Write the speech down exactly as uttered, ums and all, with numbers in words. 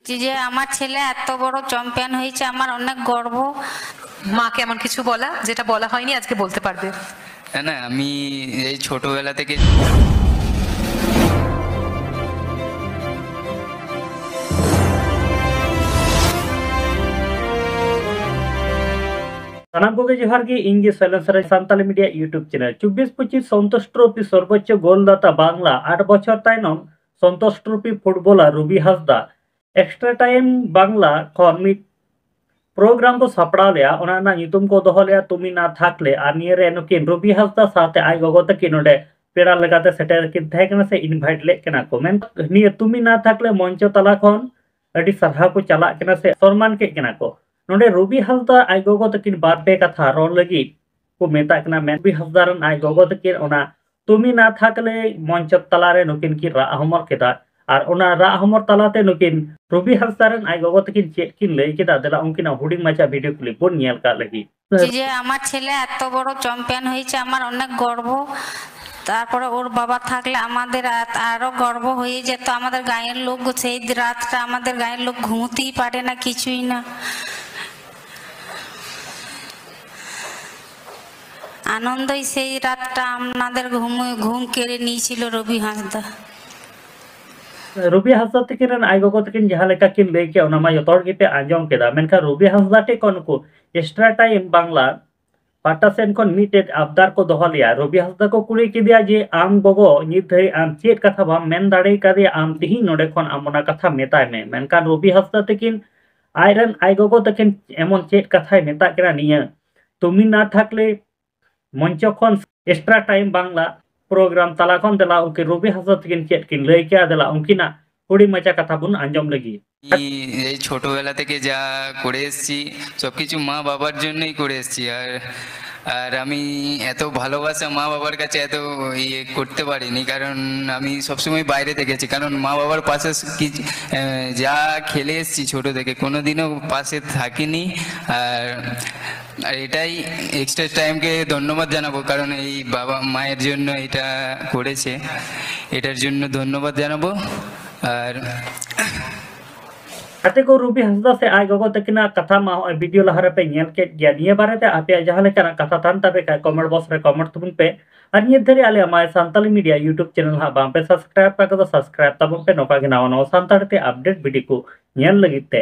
যে যে আমার ছেলে এত বড় চ্যাম্পিয়ন হয়েছে, আমার অনেক গর্ব। মাকে এমন কিছু বলা যেটা বলা হয়নি, আজকে বলতে পারবে। না, না, আমি এই ছোটবেলা থেকে। ᱥᱟᱱᱟᱢ ᱠᱚᱜᱮ ᱡᱚᱦᱟᱨ ᱜᱮ, ᱤᱧ ᱜᱮ Soilen Soren, Santali media YouTube channel. ᱪᱚᱵᱵᱤᱥ ᱯᱚᱸᱪᱤᱥ ᱥᱚᱱᱛᱳᱥ ᱴᱨᱚᱯᱷᱤ ᱥᱚᱨᱵᱳᱪᱪᱚ ᱜᱳᱞ ᱫᱟᱛᱟ ᱵᱟᱝᱞᱟ, ᱟᱴ ᱵᱚᱪᱷᱚᱨ ᱛᱟᱭᱱᱚᱢ Santosh trophy footballer Robi Hansda extra time Bangla ᱠᱷᱚᱱ ᱢᱤᱫ ᱯᱨᱳᱜᱨᱟᱢ ᱠᱚ ᱥᱟᱯᱲᱟᱣ ᱞᱮᱜᱼᱟ᱾ ᱚᱱᱟ ᱨᱮᱱᱟᱜ ᱧᱩᱛᱩᱢ ᱠᱚ ᱫᱚᱦᱚ ᱞᱮᱜᱼᱟ ᱛᱩᱢᱤ ᱱᱟ ᱛᱷᱟᱠᱞᱮ᱾ ᱟᱨ ᱱᱤᱭᱟᱹ ᱨᱮ ᱱᱩᱠᱤᱱ ᱨᱚᱵᱤ ᱦᱟᱸᱥᱫᱟ ᱥᱟᱶᱛᱮ ᱟᱡ ᱜᱚᱜᱚ ᱛᱟᱹᱠᱤᱱ ᱱᱚᱰᱮ ᱯᱮᱲᱟ ᱞᱮᱠᱟᱛᱮ ᱥᱮᱴᱮᱨ ᱠᱤᱱ ᱛᱟᱦᱮᱸ ᱠᱟᱱᱟ ᱥᱮ ᱤᱱᱵᱷᱟᱭᱤᱴ ᱞᱮᱫ ᱠᱤᱱᱟ ᱠᱚ᱾ ᱢᱮᱱ ᱱᱤᱭᱟᱹ ᱛᱩᱢᱤ ᱱᱟ ᱛᱷᱟᱠᱞᱮ ᱢᱚᱧᱪᱚ ᱛᱟᱞᱟ ᱠᱷᱚᱱ ᱟᱹᱰᱤ ᱥᱟᱨᱦᱟᱣ ᱠᱚ ᱪᱟᱞᱟᱜ ᱠᱟᱱᱟ ᱥᱮ ᱥᱚᱱᱢᱟᱱ ᱠᱮᱫ ᱠᱤᱱᱟ ᱠᱚ᱾ ᱱᱚᱰᱮ ᱨᱚᱵᱤ ᱦᱟᱸᱥᱫᱟ ᱟᱡ ᱜᱚᱜᱚ ᱛᱟᱹᱠᱤᱱ ᱵᱟᱨ ᱯᱮ ᱠᱟᱛᱷᱟ ᱨᱚᱲ ᱞᱟᱹᱜᱤᱫ ᱠᱚ ᱢᱮᱛᱟᱜ ᱠᱟᱱᱟ᱾ ᱢᱮᱱ ᱨᱚᱵᱤ ᱦᱟᱸᱥᱫᱟ ᱨᱮᱱ ᱟᱡ ᱜᱚᱜᱚ ᱛᱟᱹᱠᱤᱱ ᱚᱱᱟ ᱛᱩᱢᱤ ᱱᱟ ᱛᱷᱟᱠᱞᱮ ᱢᱚᱧᱪᱚ ᱛᱟᱞᱟᱨᱮ ᱱᱩᱠᱤᱱ ᱠᱤᱱ ᱨᱟᱜ ᱦᱚᱢᱚᱨ ᱠᱮᱫᱟ᱾ ᱟᱨ ᱚᱱᱟ ᱨᱟᱜ ᱦᱚᱢᱚᱨ ᱛᱟᱞᱟᱛᱮ ᱱᱩᱠᱤᱱ ᱨᱚᱵᱤ ᱦᱟᱸᱥᱫᱟ ᱨᱮᱱ ᱟᱡ ᱜᱚᱜᱚ ᱛᱟᱹᱠᱤᱱ ᱪᱮᱫ ᱠᱤᱱ ᱞᱟᱹᱭ ᱠᱮᱫᱟ, ᱫᱮᱞᱟ ᱩᱱᱠᱤᱱᱟᱜ ᱦᱩᱰᱤᱧ ᱢᱟᱪᱷᱟ ᱵᱷᱤᱰᱤᱭᱳ ᱠᱞᱤᱯ ᱵᱚᱱ ᱧᱮᱞ ᱠᱟᱜ ᱞᱟᱹᱜᱤᱫ᱾ যে যে আমার ছেলে এত বড় চ্যাম্পিয়ন হয়েছে, আমার অনেক গর্ব। তারপরে ওর বাবা থাকলে আমাদের আ-, আরো গর্ব হয়ে যেত। আমাদের গাঁয়ের লোক, সেই রাতটা আমাদের গাঁয়ের লোক ঘুমোতেই পারে না, কিছুই না। আনন্দই সেই রাতটা আমাদের ঘুম, ঘুম কেড়ে নিয়েছিল রবি হাঁসদা। ᱨᱚᱵᱤ ᱦᱟᱸᱥᱫᱟ ᱛᱟᱹᱠᱤᱱ ᱨᱮᱱ ᱟᱡ ᱜᱚᱜᱚ ᱛᱟᱹᱠᱤᱱ ᱡᱟᱦᱟᱸ ᱞᱮᱠᱟ ᱠᱤᱱ ᱞᱟᱹᱭ ᱠᱮᱫ, ᱚᱱᱟ ᱢᱟ ᱡᱚᱛᱚ ᱦᱚᱲ ᱜᱮᱯᱮ ᱟᱸᱡᱚᱢ ᱠᱮᱫᱟ᱾ ᱢᱮᱱᱠᱷᱟᱱ ᱨᱚᱵᱤ ᱦᱟᱸᱥᱫᱟ ᱴᱷᱮᱱ ᱠᱷᱚᱱ ᱱᱩᱠᱩ ᱮᱠᱥᱴᱨᱟ ᱴᱟᱭᱤᱢ ᱵᱟᱝᱞᱟ ᱯᱟᱦᱴᱟ ᱥᱮᱱ ᱠᱷᱚᱱ ᱢᱤᱫᱴᱮᱡ ᱟᱵᱫᱟᱨ ᱠᱚ ᱫᱚᱦᱚ ᱞᱮᱭᱟ᱾ ᱨᱚᱵᱤ ᱦᱟᱸᱥᱫᱟ ᱠᱚ ᱠᱩᱞᱤ ᱠᱮᱫᱮᱭᱟ ᱡᱮ, "ᱟᱢ ᱜᱚᱜᱚ, ᱱᱤᱛ ᱫᱷᱟᱹᱨᱤᱡ ᱟᱢ ᱪᱮᱫ ᱠᱟᱛᱷᱟ ᱵᱟᱢ ᱢᱮᱱ ᱫᱟᱲᱮ ᱠᱟᱫᱮᱭᱟ? ᱟᱢ ᱛᱤᱦᱤᱧ ᱱᱚᱰᱮ ᱠᱷᱚᱱ ᱟᱢ ᱚᱱᱟ ᱠᱟᱛᱷᱟ ᱢᱮᱛᱟᱭ ᱢᱮ᱾" ᱢᱮᱱᱠᱷᱟᱱ ᱨᱚᱵᱤ ᱦᱟᱸᱥᱫᱟ ᱛᱟᱹᱠᱤᱱ ᱟᱡ ᱨᱮᱱ ᱟᱡ ᱜᱚᱜᱚ ᱛᱟᱹᱠᱤᱱ ᱮᱢᱚᱱ ᱪᱮᱫ ᱠᱟᱛᱷᱟᱭ ᱢᱮᱛᱟᱜ ᱠᱤᱱᱟ, ᱱᱤᱭᱟᱹ ᱛᱩᱢᱤ ᱱᱟ ᱛᱷᱟᱠᱞᱮ ᱢᱚᱧᱪᱚ ᱠᱷᱚᱱ ᱮᱠᱥᱴᱨᱟ ᱴᱟᱭᱤᱢ ᱵᱟᱝᱞᱟ ᱯᱨᱳᱜᱨᱟᱢ ᱛᱟᱞᱟ ᱠᱷᱚᱱ ᱫᱮᱞᱟ ᱩᱱᱠᱤᱱ ᱨᱚᱵᱤ ᱦᱟᱸᱥᱫᱟ ᱛᱟᱹᱠᱤᱱ ᱪᱮᱫ ᱠᱤᱱ ᱞᱟᱹᱭ ᱠᱮᱜᱼᱟ, ᱫᱮᱞᱟ ᱩᱱᱠᱤᱱᱟᱜ ᱦᱩᱰᱤᱧ ᱢᱟᱪᱷᱟ ᱠᱟᱛᱷᱟ ᱵᱚᱱ ᱟᱸᱡᱚᱢ ᱞᱟᱹᱜᱤᱫ᱾ এই ছোটবেলা থেকে যা করে এসেছি, সবকিছু মা বাবার জন্যই করে এসেছি। আর আর আমি এত ভালোবাসা মা বাবার কাছে এত ইয়ে করতে পারিনি, কারণ আমি সবসময় বাইরে থেকেছি। কারণ মা বাবার পাশে স- কি আহ, যা খেলে এসেছি ছোট থেকে, কোনোদিনও পাশে থাকিনি। আর আর এটাই এক্সট্রা টাইমকে ধন্যবাদ জানাবো, কারণ এই বাবা মায়ের জন্য এটা করেছে, এটার জন্য ধন্যবাদ জানাবো। আর ᱜᱟᱛᱮ ᱠᱚ, ᱨᱩᱵᱤ ᱦᱟᱸᱥᱫᱟ ᱥᱮ ᱟᱡ ᱜᱚᱜᱚ ᱛᱟᱹᱠᱤᱱᱟᱜ ᱠᱟᱛᱷᱟ ᱢᱟ ᱦᱚᱸᱜᱼᱚᱭ ᱵᱷᱤᱰᱤᱭᱳ ᱞᱟᱦᱟ ᱨᱮᱯᱮ ᱧᱮᱞ ᱠᱮᱫ ᱜᱮᱭᱟ᱾ ᱱᱤᱭᱟᱹ ᱵᱟᱨᱮᱛᱮ ᱟᱯᱮᱭᱟᱜ ᱡᱟᱦᱟᱸ ᱞᱮᱠᱟᱱᱟᱜ ᱠᱟᱛᱷᱟ ᱛᱟᱦᱮᱱ ᱛᱟᱯᱮ ᱠᱷᱟᱡ ᱠᱚᱢᱮᱱᱴ ᱵᱚᱠᱥ ᱨᱮ ᱠᱚᱢᱮᱱᱴ ᱛᱟᱵᱚᱱ ᱯᱮ᱾ ᱟᱨ ᱱᱤᱭᱟᱹ ᱫᱷᱟᱹᱨᱤᱡ ᱟᱞᱮᱭᱟᱜ My Santali Media YouTube channel ᱦᱟᱸᱜ ᱵᱟᱝ ᱯᱮ ᱥᱟᱵᱥᱠᱨᱟᱭᱤᱵ ᱠᱟᱜ ᱠᱚᱫᱚ ᱥᱟᱵᱥᱠᱨᱟᱭᱤᱵ ᱛᱟᱵᱚᱱ ᱯᱮ, ᱱᱚᱝᱠᱟ ᱜᱮ ᱱᱟᱣᱟ ᱱᱟᱣᱟ ᱥᱟᱱᱛᱟᱲᱤ ᱛᱮ ᱟᱯᱰᱮᱴ ᱵᱷᱤᱰᱤᱭᱳ ᱠᱚ ᱧᱮᱞ ᱞᱟᱹᱜᱤᱫ ᱛᱮ᱾